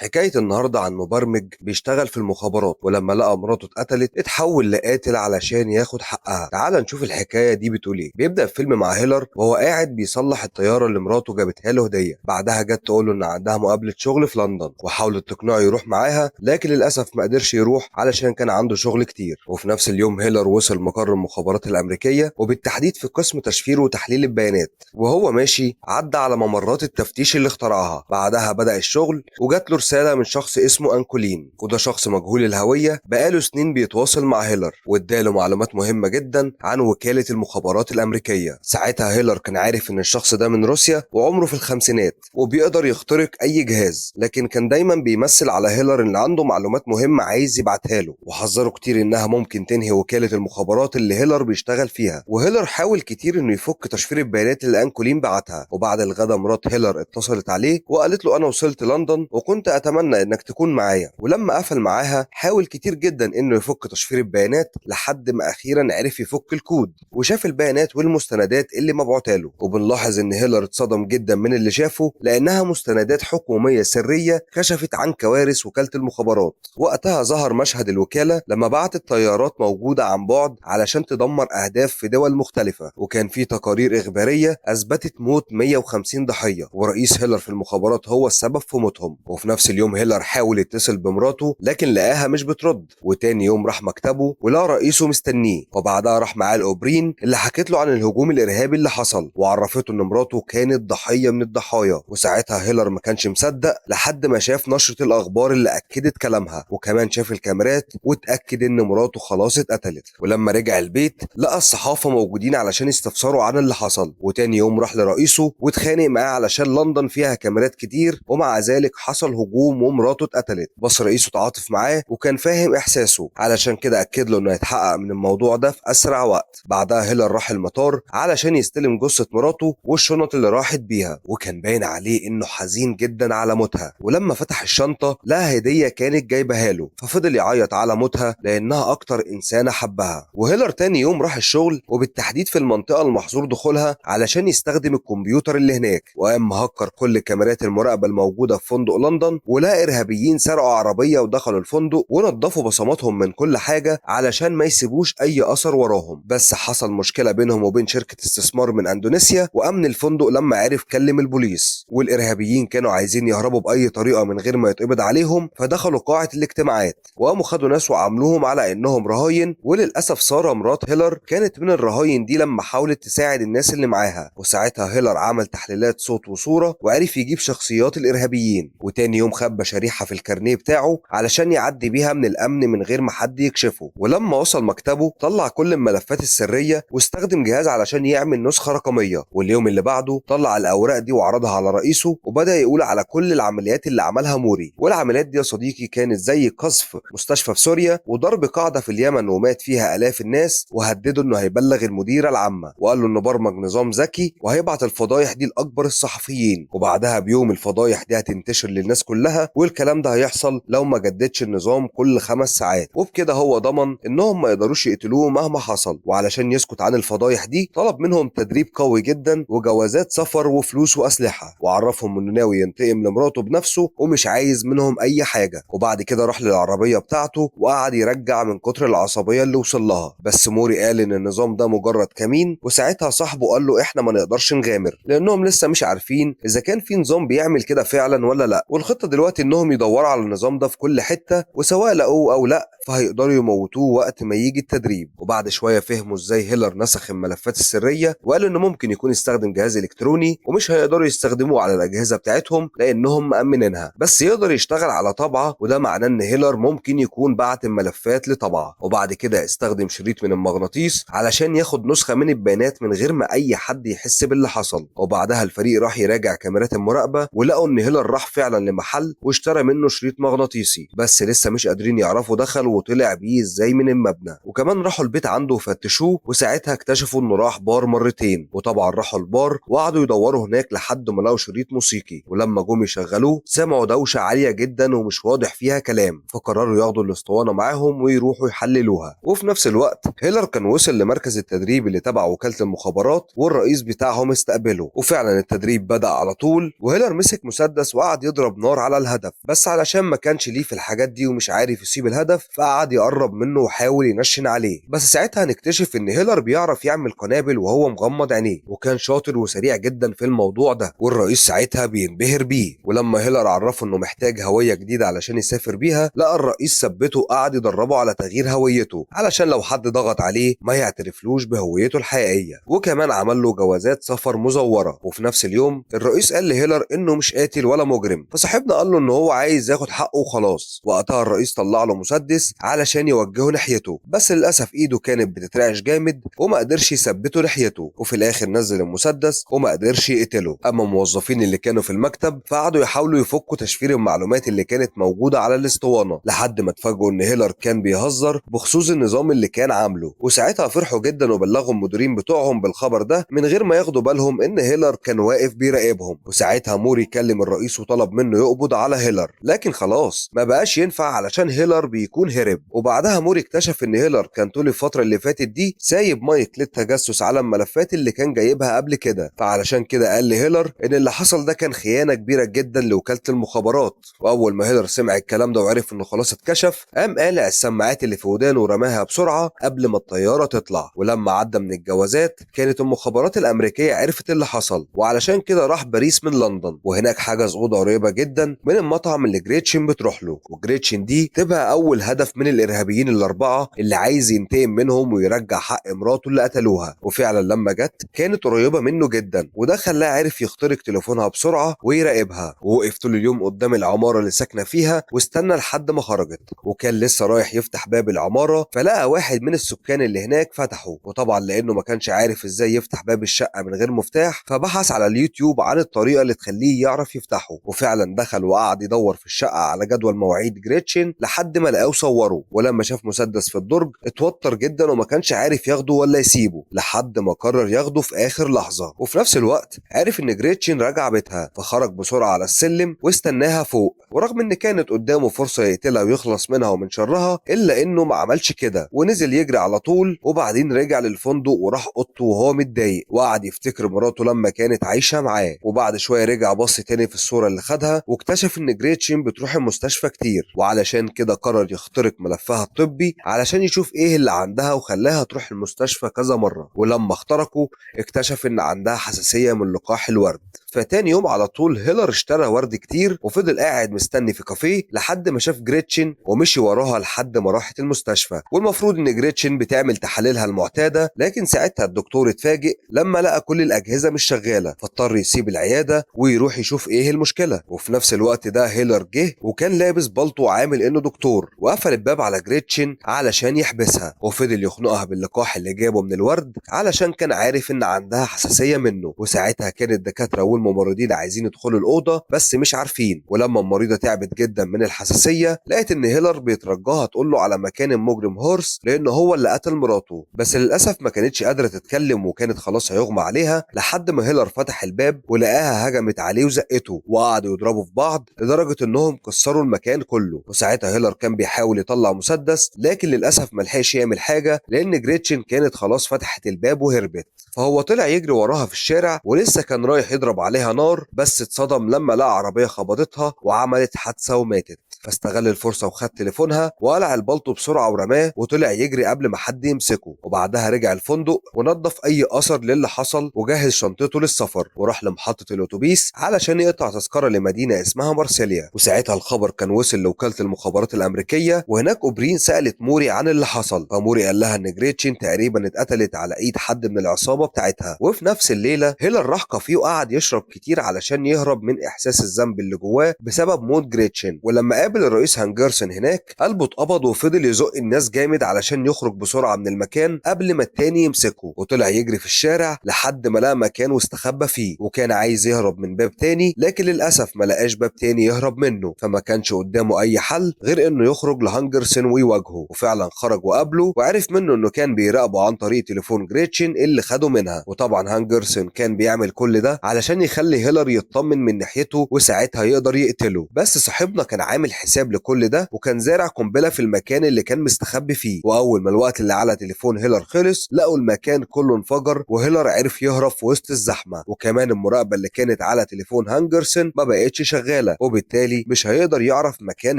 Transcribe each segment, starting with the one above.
حكاية النهاردة عن مبرمج بيشتغل في المخابرات، ولما لقى مراته اتقتلت اتحول لقاتل علشان ياخد حقها. تعال نشوف الحكاية دي بتقول ايه. بيبدأ الفيلم مع هيلر وهو قاعد بيصلح الطيارة اللي مراته جابتها له هدية. بعدها جت تقول له ان عندها مقابلة شغل في لندن، وحاولت تقنعه يروح معاها، لكن للأسف ما قدرش يروح علشان كان عنده شغل كتير. وفي نفس اليوم هيلر وصل مقر المخابرات الأمريكية، وبالتحديد في قسم تشفير وتحليل البيانات. وهو ماشي عدى على ممرات التفتيش اللي اخترعها. بعدها بدأ الشغل، وجات له رسالة من شخص اسمه أنكولين، وده شخص مجهول الهوية بقاله سنين بيتواصل مع هيلر، واداله معلومات مهمة جدا عن وكالة المخابرات الأمريكية. ساعتها هيلر كان عارف إن الشخص ده من روسيا وعمره في الخمسينات وبيقدر يخترق أي جهاز، لكن كان دايما بيمثل على هيلر إن عنده معلومات مهمة عايز يبعتها له، وحذره كتير إنها ممكن تنهي وكالة المخابرات اللي هيلر بيشتغل فيها. وهيلر حاول كتير إنه يفك تشفير البيانات اللي أنكولين بعتها. وبعد الغدا مرات هيلر اتصلت عليه وقالت له أنا وصلت لندن وكنت أتمنى إنك تكون معايا. ولما قفل معاها حاول كتير جدا إنه يفك تشفير البيانات لحد ما أخيرا عرف يفك الكود وشاف البيانات والمستندات اللي مبعوتها له. وبنلاحظ إن هيلر اتصدم جدا من اللي شافه، لأنها مستندات حكومية سرية كشفت عن كوارث وكالة المخابرات. وقتها ظهر مشهد الوكالة لما بعتت طيارات موجودة عن بعد علشان تدمر أهداف في دول مختلفة، وكان في تقارير إخبارية أثبتت موت 150 ضحية، ورئيس هيلر في المخابرات هو السبب في موتهم. وفي نفس اليوم هيلر حاول يتصل بمراته لكن لقاها مش بترد. وتاني يوم راح مكتبه ولقى رئيسه مستنيه، وبعدها راح معاه الأوبرين اللي حكت له عن الهجوم الإرهابي اللي حصل، وعرفته إن مراته كانت ضحية من الضحايا. وساعتها هيلر ما كانش مصدق لحد ما شاف نشرة الأخبار اللي أكدت كلامها، وكمان شاف الكاميرات واتأكد إن مراته خلاص اتقتلت. ولما رجع البيت لقى الصحافة موجودين علشان يستفسروا عن اللي حصل. وتاني يوم راح لرئيسه واتخانق معاه علشان لندن فيها كاميرات كتير، ومع ذلك حصل هجوم ومراته اتقتلت. بس رئيسه تعاطف معاه وكان فاهم إحساسه، علشان كده أكد له إنه هيتحقق من الموضوع ده في أسرع وقت. بعدها هيلر راح المطار علشان يستلم جثة مراته والشنط اللي راحت بيها، وكان باين عليه إنه حزين جدا على موتها. ولما فتح الشنطة لقى هدية كانت جايبها له، ففضل يعيط على موتها لأنها أكتر إنسانة حبها. وهيلر تاني يوم راح الشغل، وبالتحديد في المنطقة المحظور دخولها علشان يستخدم الكمبيوتر اللي هناك، وقام مهكر كل كاميرات المراقبة الموجودة في فندق لندن، ولقى إرهابيين سرقوا عربية ودخلوا الفندق ونظفوا بصماتهم من كل حاجة علشان ما يسيبوش أي أثر وراهم. بس حصل مشكلة بينهم وبين شركة استثمار من أندونيسيا، وأمن الفندق لما عرف كلم البوليس، والإرهابيين كانوا عايزين يهربوا بأي طريقة من غير ما يتقبض عليهم، فدخلوا قاعة الاجتماعات وقاموا خدوا ناس وعاملوهم على إنهم رهاين. وللأسف سارة مرات هيلر كانت من الرهاين دي لما حاولت تساعد الناس اللي معاها. وساعتها هيلر عمل تحليلات صوت وصورة وعرف يجيب شخصيات الإرهابيين. وتاني يوم خبى شريحة في الكارنيه بتاعه علشان يعدي بيها من الأمن من غير ما حد يكشفه. ولما وصل مكتبه طلع كل الملفات السرية واستخدم جهاز علشان يعمل نسخة رقمية. واليوم اللي بعده طلع الأوراق دي وعرضها على رئيسه، وبدأ يقول على كل العمليات اللي عملها موري. والعمليات دي يا صديقي كانت زي قصف مستشفى في سوريا وضرب قاعدة في اليمن ومات فيها آلاف الناس، وهدده انه هيبلغ المديرة العامة، وقال له انه برمج نظام ذكي وهيبعت الفضايح دي لأكبر الصحفيين، وبعدها بيوم الفضايح دي هتنتشر للناس كلها، والكلام ده هيحصل لو ما جددش النظام كل 5 ساعات. وبكده هو ضمن انهم ما يقدروش يقتلوه مهما حصل. وعلشان يسكت عن الفضايح دي طلب منهم تدريب قوي جدا وجوازات سفر وفلوس وأسلحة، وعرفهم انه ناوي ينتقم لمراته بنفسه ومش عايز منهم اي حاجة. وبعد كده راح للعربية بتاعته وقعد يرجع من كتر العصبية اللي وصل لها. بس موري قال ان النظام ده مجرد كمين، وساعتها صاحبه قال له احنا ما نقدرش نغامر لانهم لسه مش عارفين اذا كان في نظام بيعمل كده فعلا ولا لا. والخطة دلوقتي انهم يدوروا على النظام ده في كل حتة، وسواء لقوه او لا فهيقدروا يموتوه وقت ما يجي التدريب. وبعد شوية فهموا ازاي هيلر نسخ الملفات السرية، وقالوا انه ممكن يكون استخدم جهاز الكتروني ومش هيقدروا يستخدموه على الاجهزة بتاعتهم لانهم مأمنينها، بس يقدر يشتغل على طبعة، وده معناه ان هيلر ممكن يكون بعت الملفات لطبعة. وبعد كده استخدم شريط من المغناطيس علشان ياخد نسخة من البيانات من غير ما اي حد يحس باللي حصل. وبعدها الفريق راح يراجع كاميرات المراقبة، ولقوا ان هيلر راح فعلا لمحل واشترى منه شريط مغناطيسي، بس لسه مش قادرين يعرفوا دخل وطلع بيه ازاي من المبنى. وكمان راحوا البيت عنده وفتشوه، وساعتها اكتشفوا انه راح بار مرتين. وطبعا راحوا البار وقعدوا يدوروا هناك لحد ما لقوا شريط موسيقي، ولما جم يشغلوه سمعوا دوشة عالية جدا ومش واضح فيها كلام، فقرروا ياخدوا الاسطوانة معاهم ويروحوا يحللوها. وفي نفس الوقت هيلر كان وصل لمركز التدريب اللي تبع وكالة المخابرات، والرئيس بتاعهم استقبله، وفعلا التدريب بدأ على طول. وهيلر مسك مسدس وقعد يضرب نار على الهدف، بس علشان ما كانش ليه في الحاجات دي ومش عارف يصيب الهدف فقعد يقرب منه وحاول ينشن عليه. بس ساعتها هنكتشف ان هيلر بيعرف يعمل قنابل وهو مغمض عينيه، وكان شاطر وسريع جدا في الموضوع ده، والرئيس ساعتها بينبهر بيه. ولما هيلر عرفه انه محتاج هوية جديدة علشان يسافر بيها، لقى الرئيس ثبته وقعد يدربه على تغيير هويته علشان لو حد ضغط عليه ما يعترفلوش بهويته الحقيقية، وكمان عمل له جوازات سفر مزورة. وفي نفس اليوم الرئيس قال لهيلر انه مش قاتل ولا مجرم، فصاحبنا قال له ان هو عايز ياخد حقه وخلاص. وقتها الرئيس طلع له مسدس علشان يوجهه ناحيته، بس للاسف ايده كانت بتترعش جامد وما قدرش يثبته ناحيته، وفي الاخر نزل المسدس وما قدرش يقتله. اما الموظفين اللي كانوا في المكتب فقعدوا يحاولوا يفكوا تشفير المعلومات اللي كانت موجودة على الاسطوانة، لحد ما اتفاجئوا ان هيلر كان بيهزر بخصوص النظام اللي كان عامله. وساعتها فرحوا جدا وبلغوا المديرين بتوعهم بالخبر ده من غير ما ياخدوا بالهم ان هيلر كان واقف بيراقبهم. وساعتها موري كلم الرئيس وطلب منه يقبض على هيلر، لكن خلاص ما بقاش ينفع علشان هيلر بيكون هرب. وبعدها موري اكتشف ان هيلر كان طول الفترة اللي فاتت دي سايب مايك للتجسس على الملفات اللي كان جايبها قبل كده، فعلشان كده قال لهيلر ان اللي حصل ده كان خيانة كبيرة جدا لوكالة المخابرات. واول ما هيلر سمع الكلام ده وعرف انه خلاص اتكشف، قام قالع السماعات اللي في ودانه ورماها بسرعة قبل ما الطيارة تطلع. ولما عدى من الجوازات كانت المخابرات الأمريكية عرفت اللي حصل، وعلشان كده راح باريس من لندن، وهناك حجز أوضة قريبة جدا من المطعم اللي جريتشن بتروح له. وجريتشن دي تبقى أول هدف من الإرهابيين الأربعة اللي عايز ينتقم منهم ويرجع حق مراته اللي قتلوها. وفعلا لما جت كانت قريبة منه جدا، وده خلاه عرف يخترق تليفونها بسرعة ويراقبها، ووقف طول اليوم قدام العمارة اللي ساكنة فيها واستنى لحد ما خرجت. وكان لسه رايح يفتح باب العمارة فلقى واحد من السكان اللي هناك فتحه، وطبعا لأنه ما كانش عارف ازاي يفتح باب الشقة من غير مفتاح فبحث على اليوتيوب عن الطريقة اللي تخليه يعرف يفتحه. وفعلا دخل وقعد يدور في الشقة على جدول مواعيد جريتشن لحد ما لقاه وصوره. ولما شاف مسدس في الدرج اتوتر جدا وما كانش عارف ياخده ولا يسيبه، لحد ما قرر ياخده في آخر لحظة. وفي نفس الوقت عرف ان جريتشن رجع بيتها، فخرج بسرعة على السلم واستناها فوق. ورغم ان كانت قدامه فرصة يقتلها ويخلص منها ومن شرها، الا انه ما عملش كده ونزل يجري على طول. وبعدين رجع للفندق وراح اوضته وهو متضايق، وقعد يفتكر مراته لما كانت عايشة معاه. وبعد شوية رجع بص تاني في الصورة اللي خدها واكتشف ان جريتشن بتروح المستشفى كتير، وعلشان كده قرر يخترق ملفها الطبي علشان يشوف ايه اللي عندها وخلاها تروح المستشفى كذا مرة. ولما اخترقوا اكتشف ان عندها حساسية من لقاح الورد. فتاني يوم على طول هيلر اشترى ورد كتير وفضل قاعد مستني في كافيه لحد ما شاف جريتشن ومشي وراها لحد ما راحت المستشفى. والمفروض ان جريتشن بتعمل تحاليلها المعتادة، لكن ساعتها الدكتور اتفاجئ لما لقى كل الأجهزة مش شغالة، فاضطر يسيب العيادة ويروح يشوف ايه المشكلة. وفي نفس الوقت ده هيلر جه وكان لابس بالطو وعامل انه دكتور، وقفل الباب على جريتشن علشان يحبسها، وفضل يخنقها باللقاح اللي جابه من الورد علشان كان عارف ان عندها حساسية منه. وساعتها كان الدكاترة والممرضين عايزين يدخلوا الأوضة بس مش عارفين. ولما المريضة تعبت جدا من الحساسية لقت ان هيلر بيترجاها تقول له على مكان المجرم هورس لأنه هو اللي قتل مراته، بس للأسف ما كانتش قادرة تتكلم وكانت خلاص هيغمى عليها، لحد ما هيلر فتح الباب ولقاها هجمت عليه وزقته وقعدوا يضربوا في بعض لدرجة انهم كسروا المكان كله. وساعتها هيلر كان بيحاول يطلع مسدس لكن للأسف ما لحقش يعمل حاجة لأن جريتشن كانت خلاص فتحت الباب وهربت. فهو طلع يجري وراها في الشارع ولسه كان رايح يضرب عليها نار، بس اتصدم لما لقى عربية خبطتها وعملت حادثة وماتت. فاستغل الفرصة وخد تليفونها وقلع البلطو بسرعة ورماه وطلع يجري قبل ما حد يمسكه. وبعدها رجع الفندق ونظف أي أثر للي حصل وجهز شنطته للسفر، وراح لمحطة الأتوبيس علشان يقطع تذكرة لمدينة اسمها مارسيليا. وساعتها الخبر كان وصل لوكالة المخابرات الأمريكية، وهناك أوبرين سألت موري عن اللي حصل، فموري قال لها إن جريتشن تقريبا اتقتلت على إيد حد من العصابة بتاعتها. وفي نفس الليلة هيلر راح كافيه وقعد يشرب كتير علشان يهرب من إحساس الذنب اللي جواه بسبب موت جريتشن. ولما قابل الرئيس هانجرسون هناك قلبه اتقبض وفضل يزق الناس جامد علشان يخرج بسرعة من المكان قبل ما التاني يمسكه، وطلع يجري في الشارع لحد ما لقى مكان واستخبى فيه، وكان عايز يهرب من باب تاني لكن للأسف ما لقاش باب تاني يهرب منه، فما كانش قدامه أي حل غير إنه يخرج لهانجرسون ويواجهه. وفعلا خرج وقابله وعرف منه إنه كان بيراقبه عن طريق تليفون جريتشن اللي خده منها. وطبعا هانجرسون كان بيعمل كل ده علشان يخلي هيلر يطمن من ناحيته وساعتها يقدر يقتله، بس صاحبنا كان عامل حساب لكل ده، وكان زارع قنبلة في المكان اللي كان مستخبي فيه. واول ما الوقت اللي على تليفون هيلر خلص لقوا المكان كله انفجر، وهيلر عرف يهرب في وسط الزحمة. وكمان المراقبة اللي كانت على تليفون هانجرسون ما بقتش شغالة، وبالتالي مش هيقدر يعرف مكان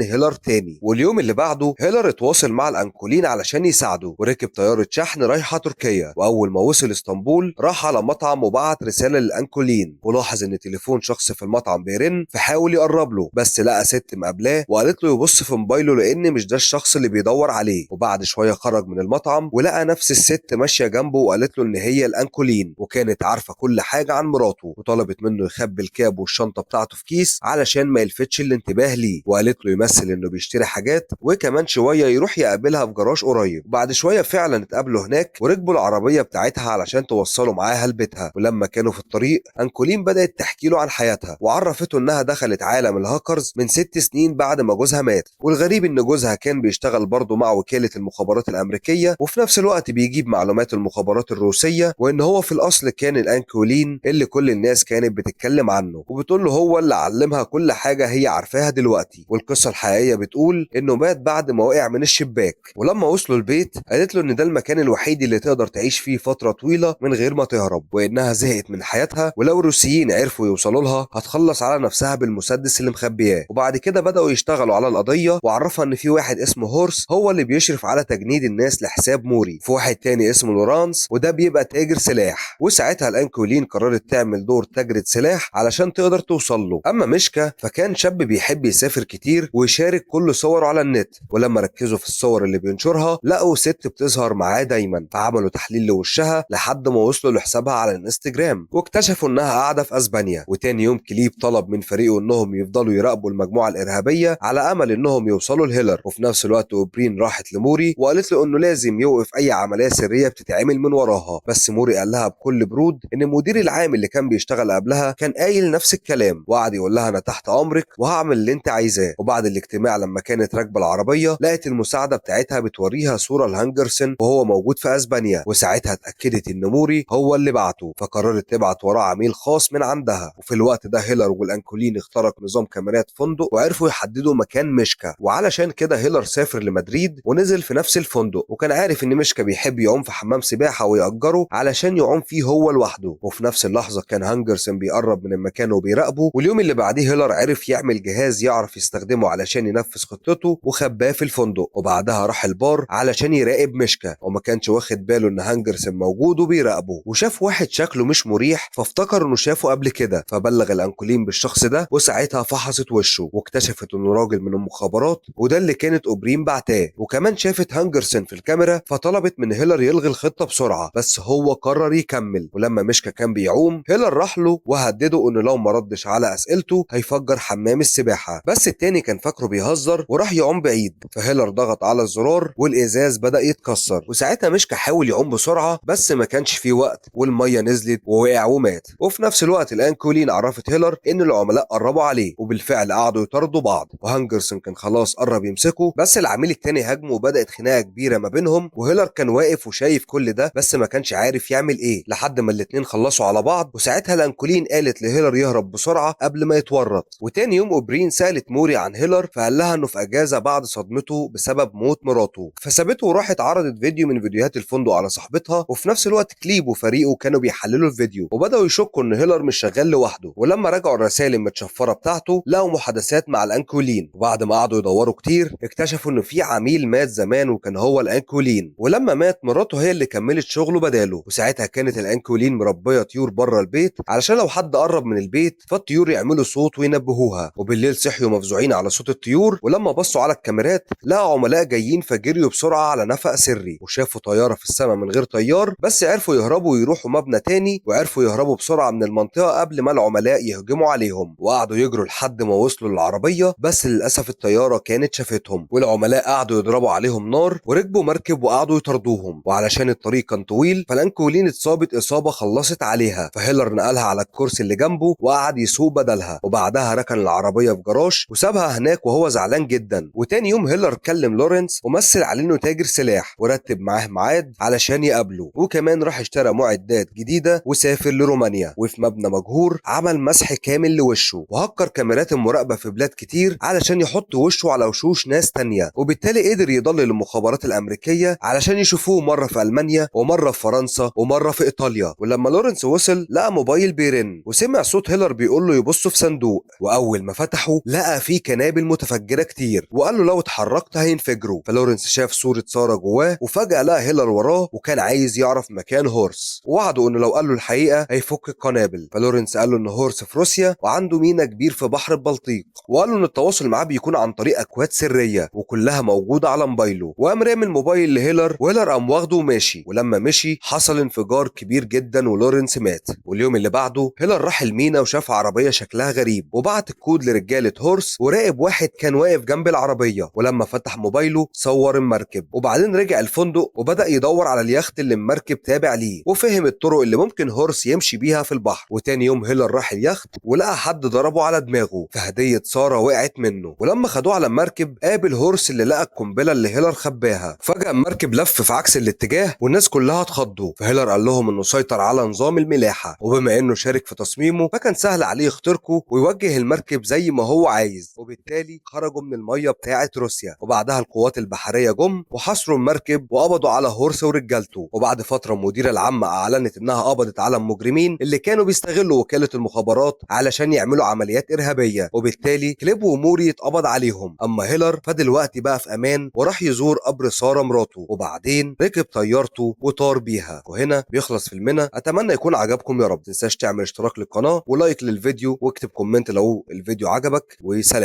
هيلر تاني. واليوم اللي بعده هيلر اتواصل مع الأنكولين علشان يساعده، وركب طيارة شحن رايحة تركيا. واول ما وصل اسطنبول راح على مطعم وبعت رسالة للأنكولين، ولاحظ ان تليفون شخص في المطعم بيرن، فحاول يقرب له بس لقى ست مقابلاه وقالت له يبص في موبايله لان مش ده الشخص اللي بيدور عليه. وبعد شوية خرج من المطعم ولقى نفس الست ماشية جنبه وقالت له ان هي الأنكولين، وكانت عارفه كل حاجة عن مراته، وطلبت منه يخبي الكاب والشنطه بتاعته في كيس علشان ما يلفتش الانتباه ليه، وقالت له يمثل انه بيشتري حاجات وكمان شوية يروح يقابلها في جراج قريب. وبعد شوية فعلا اتقابلوا هناك وركبوا العربية بتاعتها علشان توصلوا معاها لبيتها. ولما كانوا في الطريق انكولين بدات تحكي له عن حياتها، وعرفته انها دخلت عالم الهاكرز من 6 سنين بعد ما جوزها مات. والغريب ان جوزها كان بيشتغل برضه مع وكالة المخابرات الامريكية، وفي نفس الوقت بيجيب معلومات المخابرات الروسية، وان هو في الاصل كان الانكولين اللي كل الناس كانت بتتكلم عنه. وبتقول له هو اللي علمها كل حاجة هي عارفاها دلوقتي. والقصه الحقيقية بتقول انه مات بعد ما وقع من الشباك. ولما وصلوا البيت قالت له ان ده المكان الوحيد اللي تقدر تعيش فيه فترة طويلة من غير ما تهرب، وانها زهقت من حياتها، ولو الروسيين عرفوا يوصلوا لها هتخلص على نفسها بالمسدس اللي مخبياه. وبعد كده بداوا يشتغلوا على القضية، وعرفها ان في واحد اسمه هورس هو اللي بيشرف على تجنيد الناس لحساب موري، في واحد تاني اسمه لورانس وده بيبقى تاجر سلاح. وساعتها الانكولين قررت تعمل دور تاجرة سلاح علشان تقدر توصل له. اما ميشكا فكان شاب بيحب يسافر كتير ويشارك كل صوره على النت، ولما ركزوا في الصور اللي بينشرها لقوا ست بتظهر معاه دايما، فعملوا تحليل لوشها لحد ما وصلوا لحسابها على الانستجرام، واكتشفوا انها قاعدة في اسبانيا. وتاني يوم كليب طلب من فريقه انهم يفضلوا يراقبوا المجموعة الارهابية على امل انهم يوصلوا لهيلر. وفي نفس الوقت اوبرين راحت لموري وقالت له انه لازم يوقف اي عملية سرية بتتعمل من وراها، بس موري قال لها بكل برود ان المدير العام اللي كان بيشتغل قبلها كان قايل نفس الكلام، وقعد يقول لها انا تحت امرك وهعمل اللي انت عايزاه. وبعد الاجتماع لما كانت راكبه العربية لقت المساعدة بتاعتها بتوريها صوره لهانجرسون وهو موجود في اسبانيا، وساعتها اتاكدت ان موري هو اللي بعته، فقررت تبعت وراه عميل خاص من عندها. وفي الوقت ده هيلر والانكولين اخترق نظام كاميرات فندق وعرفوا يحددوا مكان ميشكا، وعلشان كده هيلر سافر لمدريد ونزل في نفس الفندق، وكان عارف ان ميشكا بيحب يعوم في حمام سباحة ويأجره علشان يعوم فيه هو لوحده. وفي نفس اللحظة كان هانجرسون بيقرب من المكان وبيراقبه. واليوم اللي بعديه هيلر عرف يعمل جهاز يعرف يستخدمه علشان ينفذ خطته وخباه في الفندق، وبعدها راح البار علشان يراقب ميشكا، وما كانش واخد باله ان هانجرسون موجود وبيراقبه، وشاف واحد شكله مش مريح فافتكر انه شافه قبل كده، فبلغ الانكولين بالشخص ده، وساعتها فحصت وشه واكتشفت انه راجل من المخابرات وده اللي كانت اوبرين بعتاه. وكمان شافت هانجرسون في الكاميرا فطلبت من هيلر يلغي الخطة بسرعة، بس هو قرر يكمل. ولما ميشكا كان بيعوم هيلر راح له وهدده انه لو ما ردش على اسئلته هيفجر حمام السباحة، بس التاني كان فاكره بيهزر وراح يعوم بعيد، فهيلر ضغط على الزرار والازاز بدا يتكسر، وساعتها ميشكا حاول يعوم بسرعة بس ما كانش فيه وقت والمية نزلت ووقع ومات. وفي نفس الوقت الانكولين عرفت هيلر ان العملاء قربوا عليه، وبالفعل قعدوا يطاردوا بعض، وهانجرسون كان خلاص قرب يمسكه بس العميل التاني هاجمه وبدات خناقه كبيرة ما بينهم، وهيلر كان واقف وشايف كل ده بس ما كانش عارف يعمل ايه لحد ما الاتنين خلصوا على بعض. وساعتها الانكولين قالت لهيلر يهرب بسرعة قبل ما يتورط. وتاني يوم اوبرين سالت موري عن هيلر فقال لها انه في اجازه بعد صدمته بسبب موت مراته، فسابته وراحت عرضت فيديو من فيديوهات الفندق على صاحبتها. وفي نفس الوقت كليب وفريقه كانوا بيحللوا الفيديو وبداوا يشكوا ان هيلر مش شغال لوحده، ولما رجعوا الرسائل المتشفره بتاعته لقوا محادثات مع الانكولين، وبعد ما قعدوا يدوروا كتير اكتشفوا انه في عميل مات زمان وكان هو الانكولين، ولما مات مراته هي اللي كملت شغله بداله. وساعتها كانت الانكولين مربيه طيور بره البيت علشان لو حد قرب من البيت فالطيور يعملوا صوت وينبهوها. وبالليل صحيوا مفزوعين على صوت الطيور، ولما بصوا على الكاميرات لقوا عملاء جايين فجريوا بسرعة على نفق سري، وشافوا طيارة في السماء من غير طيار، بس عرفوا يهربوا ويروحوا مبنى تاني، وعرفوا يهربوا بسرعة من المنطقة قبل ما العملاء يهجموا عليهم، وقعدوا يجروا لحد ما وصلوا للعربية، بس للاسف الطيارة كانت شافتهم، والعملاء قعدوا يضربوا عليهم نار وركبوا مركب وقعدوا يطاردوهم. وعلشان الطريق كان طويل فالانكولين اتصابت اصابه خلصت عليها، فهيلر نقلها على الكرسي اللي جنبه وقعد يسوق بدلها، وبعدها ركن العربية في جراج وسابها هناك وهو زعلان جدا. وتاني يوم هيلر كلم لورنس ومثل عليه انه تاجر سلاح ورتب معاه ميعاد علشان يقابله، وكمان راح اشترى معدات جديدة وسافر لرومانيا، وفي مبنى مجهور عمل مسح كامل لوشه وهكر كاميرات المراقبة في بلاد كتير علشان علشان يحط وشه على وشوش ناس تانية، وبالتالي قدر يضلل المخابرات الامريكية علشان يشوفوه مرة في المانيا ومرة في فرنسا ومرة في ايطاليا. ولما لورنس وصل لقى موبايل بيرن وسمع صوت هيلر بيقول له يبص في صندوق، واول ما فتحه لقى فيه كنابل متفجره كتير وقال له لو اتحركت هينفجروا. فلورنس شاف صوره ساره جواه، وفجاة لقى هيلر وراه وكان عايز يعرف مكان هورس، ووعده انه لو قال له الحقيقة هيفك القنابل. فلورنس قال له ان هورس في روسيا وعنده مينا كبير في بحر البلطيق، وقال له ان التواصل معاه بيكون عن طريق اكواد سرية وكلها موجودة على موبايله. وقام رامي الموبايل لهيلر، وهيلر قام واخده وماشي. ولما مشي حصل انفجار كبير جدا ولورنس مات. واليوم اللي بعده هيلر راح المينا وشاف عربية شكلها غريب، وبعت الكود لرجاله هورس وراقب واحد كان واقف جنب العربية، ولما فتح موبايله صور المركب. وبعدين رجع الفندق وبدا يدور على اليخت اللي المركب تابع ليه، وفهم الطرق اللي ممكن هورس يمشي بيها في البحر. وتاني يوم هيلر راح اليخت ولقى حد ضربه على دماغه، فهديه ساره وقعت منه. ولما خدوه على المركب قابل هورس اللي لقى القنبلة اللي هيلر خباها. فجاة المركب لف في عكس الاتجاه والناس كلها اتخضوا، فهيلر قال لهم انه سيطر على نظام الملاحة، وبما انه شارك في تصميمه فكان سهل عليه يخترقه ويوجه المركب زي ما هو عايز، وبالتالي خرجوا من المية بتاعه روسيا. وبعدها القوات البحرية جم وحاصروا المركب وقبضوا على هورس ورجالته. وبعد فترة المديرة العامة اعلنت انها قبضت على المجرمين اللي كانوا بيستغلوا وكالة المخابرات علشان يعملوا عمليات ارهابية، وبالتالي كليب وموري اتقبض عليهم. اما هيلر فدلوقتي بقى في امان وراح يزور قبر ساره مراته، وبعدين ركب طيارته وطار بيها. وهنا بيخلص فيلمنا. اتمنى يكون عجبكم يا رب. متنساش تعمل اشتراك للقناة و like للفيديو واكتب comment لو الفيديو عجبك، وسلام.